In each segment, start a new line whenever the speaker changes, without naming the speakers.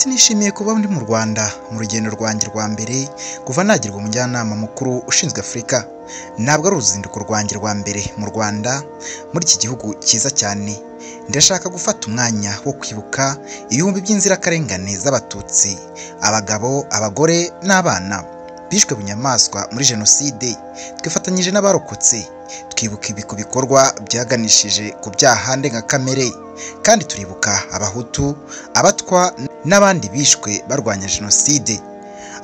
Ati nishimiye kuba ndi mu Rwanda mu rugendo rwanjye rwa mbere kuva nagirwa umujyanama mukuru ushinzwe Afurika. Ntabwo ari uruzinduko rwanjye rwa mbere mu Rwanda, muri iki gihugu cyiza cyane. Ndashaka gufata umwanya wo kwibuka ibihumbi by'inzirakarengane z'Abatutsi, abagabo, abagore n'abana bishwe bunyamaswa muri Jenoside. Twifatanyije n'abarokotse, twibuka ibi ku bikorwa byaganishije ku byaha ndengakamere, kandi turibuka Abahutu, Abatwa n'abandi bishwe barwanya Jenoside.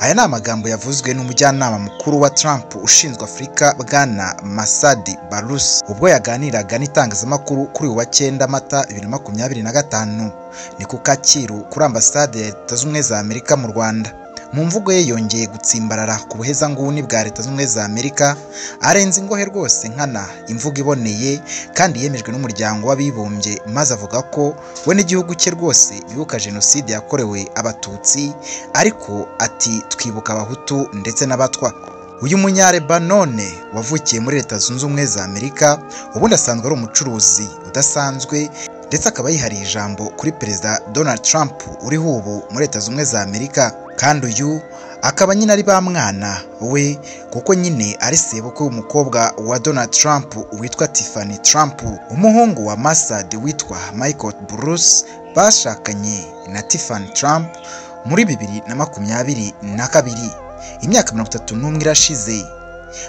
Aya ni amagambo yavuzwe n'umujyanama mukuru wa Trump ushinzwe Afurika, Bwana Massad Boulos, ubwo yaganiraga n'itangazamakuru kuri uyu wa 9 Mata 2025, ni ku Kacyiru kuri Ambasade ya Leta Zunze Ubumwe za Amerika mu Rwanda. Mu mvugo ye yongeye gutsimbarara ku buhezanguni bwa Leta Zunze Ubumwe za Amerika, arenza ingohe rwose nkana imvugo iboneye kandi yemejwe n'Umuryango w'Abibumbye, maze avuga ko we n'igihugu cye rwose bibuka Jenoside yakorewe Abatutsi, ariko ati twibuka Abahutu ndetse n'Abatwa. Uyu munyalebanone wavukiye muri Leta Zunze Ubumwe za Amerika, ubundi asanzwe ari umucuruzi udasanzwe, ndetse akaba yihariye ijambo kuri Perezida Donald Trump uriho ubu muri Leta Zunze Ubumwe za Amerika. Kandi uyu akaba nyine ari ba mwana we, kuko nyine ari sebukwe w'umukobwa wa Donald Trump witwa Tiffany Trump. Umuhungu wa Massad witwa Michael Boulos bashakanye na Tiffany Trump muri 2022. Imyaka 31 irashize.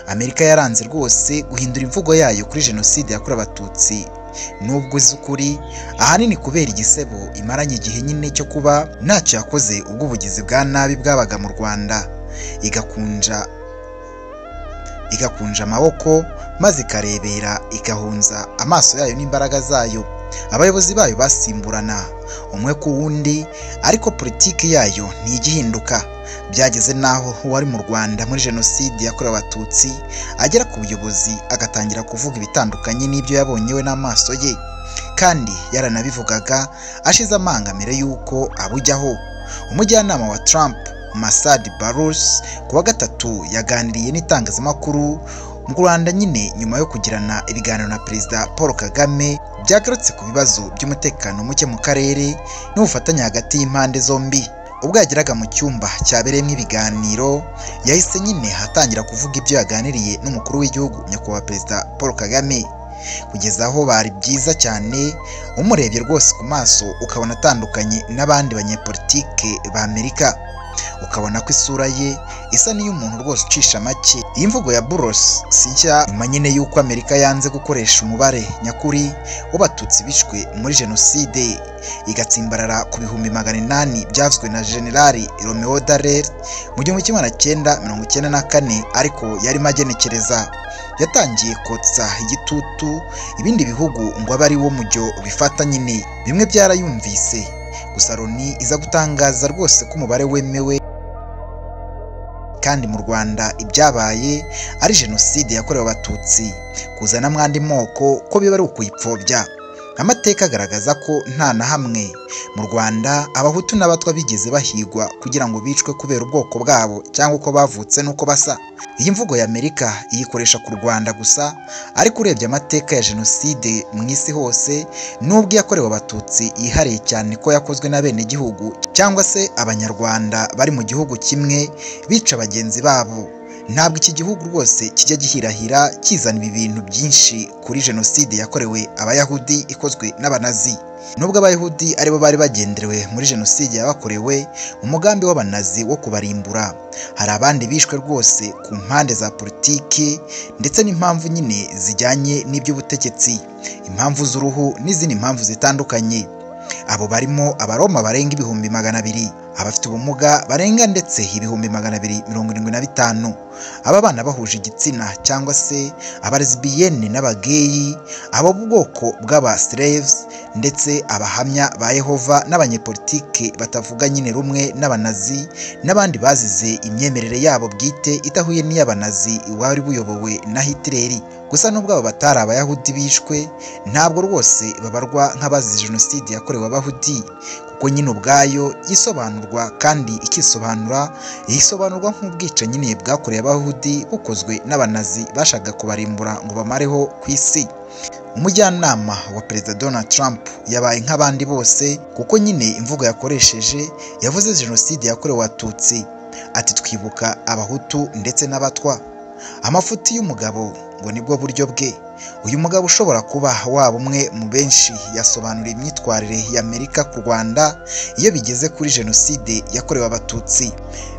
Amerika yaranze rwose guhindura imvugo yayo kuri Jenoside yakorewe Abatutsi, nubwo izi ukuri, ahanini kubera igisebo imaranye igihe nyine cyo kuba ntacyo yakoze ubwo ubugizi bwa nabi bwabaga mu Rwanda, igakunja amaboko maze ikarebera, igahunza amaso yayo n'imbaraga zayo. Abayobozi bayo basimburana umwe ku wundi, ariko politiki yayo ntigihinduka. Byageze n'aho uwari mu Rwanda muri Jenoside yakorewe Abatutsi agera ku buyobozi agatangira kuvuga ibitandukanye n'ibyo yabonye we n'amaso ye, kandi yaranabivugaga ashize amanga mbere y'uko abujyaho. Umujyanama wa Trump Massad Boulos ku wa gatatu yaganiriye n'itangazamakuru mu Rwanda nyine nyuma yo kugirana ibiganiro na Perezida Paul Kagame byagarutse ku bibazo by'umutekano muke mu karere n'ubufatanye hagati y'impande zombi. Ubwo yageraga mu cyumba cyabereyemo ibiganiro, yahise nyine atangira kuvuga ibyo yaganiriye n'umukuru w'igihugu nyakubahwa Perezida Paul Kagame, kugeza aho bari byiza cyane, umurebye rwose ku maso ukabona atandukanye n'abandi banyepolitike ba Amerika, ukabona ko isura ye isa n'iy'umuntu rwose ucisha make. Iyi mvugo ya Boulos si nshya, nyuma nyine y'uko Amerika yanze gukoresha umubare nyakuri w'Abatutsi bishwe muri Jenoside, igatsimbarara ku 800,000 byavuzwe na Generali Romeo Dallaire mu 1994, ariko yarimo agenekereza. Yatangiye kotsa igitutu ibindi bihugu ngo abe ari wo mujyo bifata nyine, bimwe byarayumvise. Gusa Loni iza gutangaza rwose ko umubare wemewe, kandi mu Rwanda ibyabaye ari Jenoside yakorewe Abatutsi, kuzanamo andi moko ko biba ari ukuyipfobya. Amateka agaragaza ko nta na hamwe mu Rwanda Abahutu n'Abatwa bigeze bahigwa kugira ngo bicwe kubera ubwoko bwabo cyangwa uko bavutse n'uko basa. Iyi mvugo ya Amerika iyikoresha ku Rwanda gusa, ariko urebye amateka ya Jenoside mu isi hose, nubwo yakorewe Abatutsi yihariye cyane ko yakozwe n'abenegihugu cyangwa se Abanyarwanda bari mu gihugu kimwe bica bagenzi babo, ntabwo iki gihugu rwose kijya gihirahira kizana ibi bintu byinshi kuri Jenoside yakorewe Abayahudi ikozwe n'Abanazi. Nubwo Abayahudi aribo bari bagenderewe muri Jenoside yabakorewe umugambi w'Abanazi wo kubarimbura, hari abandi bishwe rwose ku mpande za politiki ndetse n'impamvu nyine zijyanye n'iby'ubutegetsi, impamvu z'uruhu n'izindi mpamvu zitandukanye. Abo barimo Abaroma barenga 200,000, abafite ubumuga barenga ndetse 275,000, aba bana bahuje igitsina cyangwa se abalesbiyene n'abageyi, abo bwoko bw'aba slaves, ndetse abahamya ba Yehova n'abanyepolitike batavuga nyine rumwe n'Abanazi, n'abandi bazize imyemerere yabo bwite idahuye n'iy'Abanazi wari buyobowe na Hitler. Gusa nubwo abo batari Abayahudi bishwe, ntabwo rwose babarwa nk'abazize Jenoside yakorewe Abayahudi, kuko nyine ubwayo yisobanurwa kandi ikisobanura, isobanurwa nk'ubwicanyi nyine bwakorewe Abayahudi bukozwe n'Abanazi bashakaga kubarimbura ngo bamareho ku isi. Umujyanama wa Perezida Donald Trump yabaye nk'abandi bose, kuko nyine imvugo yakoresheje yavuze jenoside yakorewe Abatutsi, ati twibuka Abahutu ndetse n'Abatwa. Amafuti y'umugabo ngo nibwo buryo bwe. Uyu mugabo ushobora kuba waba umwe mu benshi yasobanuriye imyitwarire ya Amerika ku Rwanda iyo bigeze kuri jenoside yakorewe Abatutsi.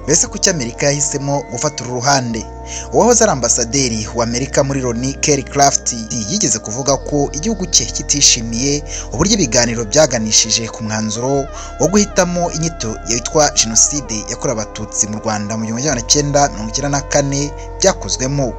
Mbese kuki Amerika yahisemo gufata uru ruhande? Uwahoze ari ambasaderi wa Amerika muri Loni, Kelly Craft, yigeze kuvuga ko igihugu cye kitishimiye uburyo ibiganiro byaganishije ku mwanzuro wo guhitamo inyito yitwa jenoside yakorewe Abatutsi mu Rwanda mu 1994 byakozwemo.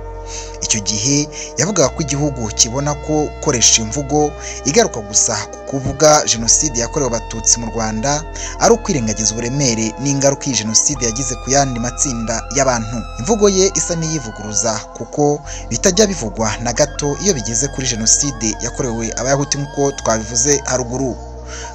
Icyo gihe yavugaga ko igihugu kibona ko gukoresha imvugo igaruka gusa ku kuvuga jenoside yakorewe Abatutsi mu Rwanda ari ukwirengagiza uburemere n'ingaruka iyi jenoside yagize ku yandi matsinda y'abantu. Imvugo ye isa n'iyivuguruza kuko bitajya bivugwa na gato iyo bigeze kuri jenoside yakorewe Abayahudi nk'uko twabivuze haruguru.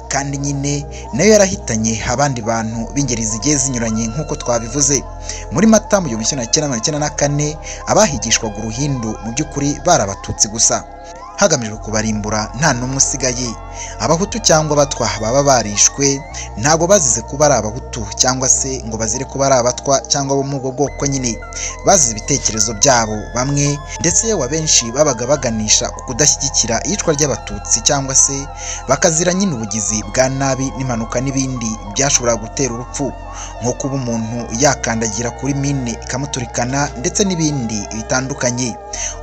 Kandi nyine nayo yarahitanye abandi bantu b'ingeri zigiye zinyuranye nk'uko twabivuze. Muri Mata mu 1994 abahigishwaga uruhindu mu by'ukuri bari Abatutsi gusa, hagamijwe kubarimbura nta n'umwe usigaye. Abahutu cyangwa Abatwa baba barishwe ntabwo bazize kuba ari Abahutu cyangwa se ngo bazire kuba ari Abatwa cyangwa bo mu ubwo bwoko nyine, bazize ibitekerezo byabo bamwe, ndetse yewe abenshi babaga baganisha ku kudashyigikira iyicwa ry'Abatutsi cyangwa se bakazira nyine ubugizi bwa nabi n'impanuka n'ibindi byashoboraga gutera urupfu, nko kuba umuntu yakandagira kuri mine ikamuturikana ndetse n'ibindi bitandukanye.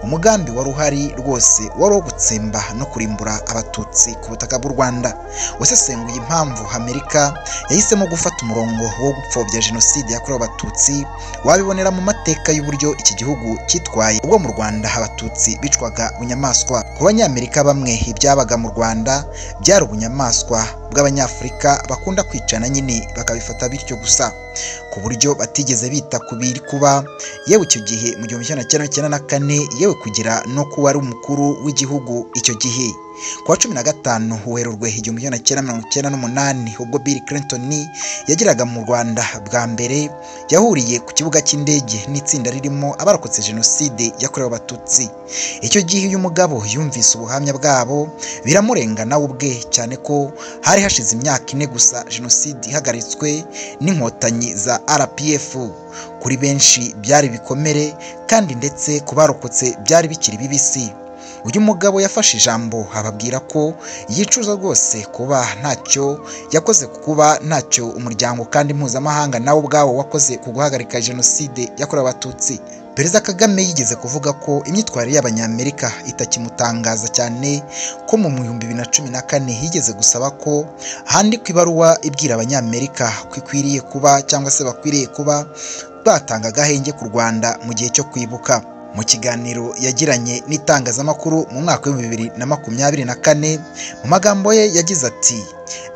Umugambi wari uhari rwose wari uwo gutsemba no kurimbura Abatutsi ku butaka bw'u Rwanda. Usesenguye impamvu Amerika yahisemo gufata umurongo wo gupfobya jenoside yakorewe Abatutsi, wabibonera mu mateka y'uburyo iki gihugu cyitwaye ubwo mu Rwanda Abatutsi bicwaga bunyamaswa. Ku Banyamerika bamwe ibyabaga mu Rwanda byari ubunyamaswa bw'Abanyafurika bakunda kwicana nyine bakabifata bityo gusa, ku buryo batigeze bita ku biri kuba. Yewe icyo gihe mu 1994, yewe kugira no kuba ari umukuru w'igihugu icyo gihe ku wa 15 Werurwe 1998, ubwo Bill Clinton yageraga mu Rwanda bwa mbere, yahuriye ku kibuga cy'indege n'itsinda ririmo abarokotse jenoside yakorewe Abatutsi. Icyo gihe uyu mugabo yumvise ubuhamya bwabo biramurenga nawe ubwe, cyane ko hari hashize imyaka 4 gusa jenoside ihagaritswe n'inkotanyi za RPF. Kuri benshi byari bikomere, kandi ndetse ku barokotse byari bikiri bibisi. Uyu mugabo yafashe ijambo ababwira ko yicuza rwose kuba ntacyo yakoze, kuba ntacyo umuryango kandi mpuzamahanga nawo ubwawo wakoze ku guhagarika jenoside yakorewe Abatutsi. Perezida Kagame yigeze kuvuga ko imyitwarire y'Abanyamerika itakimutangaza cyane, ko mu 2014 yigeze gusaba ko handikwa ibaruwa ibwira Abanyamerika ko ikwiriye kuba cyangwa se bakwiriye kuba batanga agahenge ku Rwanda mu gihe cyo kwibuka. Mu kiganiro yagiranye n'itangazamakuru mu mwaka wa 2024, mu magambo ye yagize ati: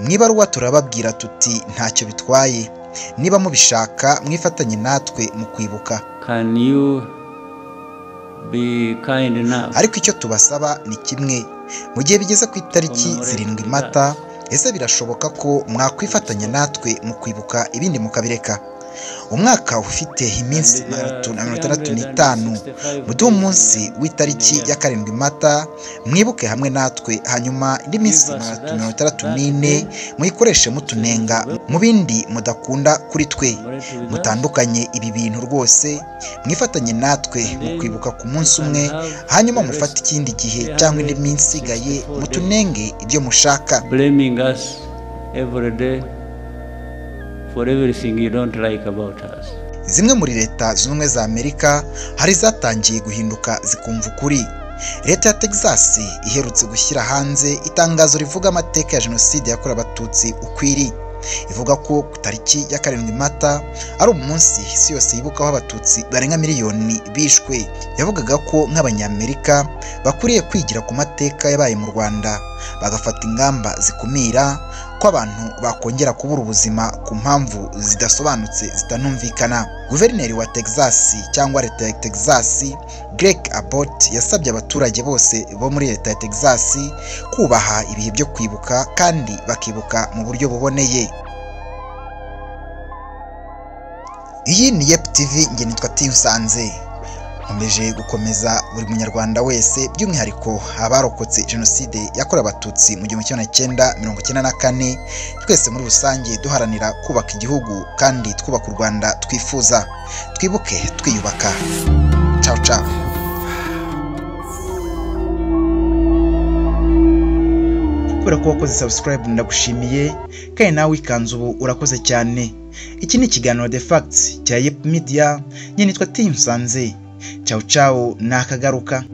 mu ibaruwa turababwira tuti ntacyo bitwaye, niba mubishaka mwifatanye natwe mu kwibuka.
Can you be kind enough?
Ariko icyo tubasaba ni kimwe, mu gihe bigeze ku itariki 7 Mata, ese birashoboka ko mwakwifatanya natwe mu kwibuka ibindi mukabireka? Umwaka ufite iminsi 365, muduhe umunsi w'itariki ya 7 Mata mwibuke hamwe natwe, hanyuma indi minsi 364 muyikoreshe mutunenga mu bindi mudakunda kuri twe. Mutandukanye ibi bintu rwose, mwifatanye natwe mu kwibuka ku munsi umwe, hanyuma mufate ikindi gihe cyangwa indi minsi isigaye mutunenge ibyo mushaka.
Blaming us every day for everything you don't like about us.
Zimwe muri leta zunze ubumwe za Amerika hari zatangiye guhinduka zikumva ukuri. Leta ya Texas iherutse gushyira hanze itangazo rivuga amateka ya jenoside yakorewe Abatutsi ukwiri. Ivuga ko ku tariki ya 7 Mata ari umunsi isi yose yibukaho Abatutsi barenga miliyoni bishwe. Yavugaga ko nk'Abanyamerika bakwiriye kwigira ku mateka yabaye mu Rwanda, bagafata ingamba zikumira ko abantu bakongera kubura ubuzima ku mpamvu zidasobanutse zitanumvikana. Guverineri wa Texas cyangwa leta ya Texas, Greg Abbott, yasabye abaturage bose bo muri leta ya Texas kubaha ibihe byo kwibuka kandi bakibuka mu buryo buboneye. Iyi ni Yep TV, nge nitwa Tiusanze. Nkomeje gukomeza buri munyarwanda wese, by'umwihariko abarokotse jenoside yakorewe Abatutsi mu 1994, twese muri rusange duharanira kubaka igihugu kandi twubaka u Rwanda twifuza. Twibuke twiyubaka. Ciao ciao. Kubera ko wakoze subscribe ndagushimiye, kandi nawe wikanze ubu urakoze cyane. Iki ni ikiganiro The Facts cya Yep Media, njye nitwa Tim Sanze. Ciao ciao, nakagaruka.